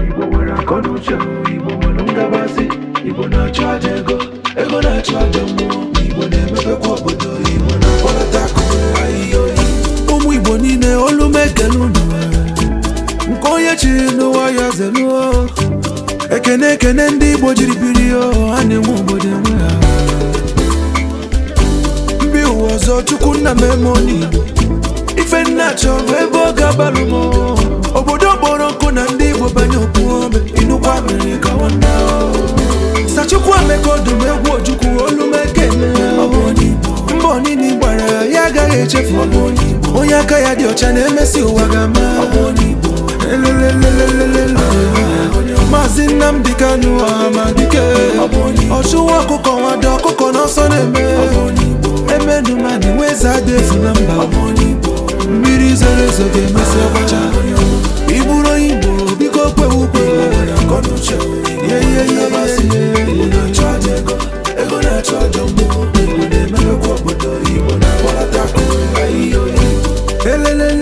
Igbo nwere akọnuche, Igbo nwere ngabasị, Igbo na-achụ aja ego, ego na-achụ aja mmụọ, Igbo na-emepekwa obodo, Igbo na-akpọlata akụ ahịhịa oyi. Ụmụ Igbo niile, olu m ekele unu. Nke onye chiri n'ụwa ya zeluo. Ekene ekene ndị Igbo jiri biri o, ha na-enwe obodo enwe ha. Mbi ụwa ọzọ, Chukwu nna m eme onye Igbo. Ife nna chọrọ ebe ọ ga-abalụ m o. Obodo kpọrọ nkụ na ndị Igbo banye okwu ome inukwa mere ka nwanne o. Sachukwu Emeka Odum Egwu Ojukwu, olu m ekene. Mbọ niile ị gbara ya agaghị echefu. Onye aka ya dị ọcha na-emesi ụwa ga-ama. Elelelelelele. Maazị Nnamdi Kanu, Ọhamadike, ọchụwa ọkụkọ nwado ọkụkọ n'ọsọ na-eme emenumani nweze ada efu na mba. Mmiri zoro ezo ga-emesi ọgbacha. Ịbụrụ onye Igbo, biko kwewe ukwe. Akọnuche, Igbo nwere ngabasị, Igbo na-achụ aja ego, ego na-achụ aja mmụọ, Igbo na-emepekwa obodo, Igbo na-akpọlata akụ ahịhịa oyi. Elele.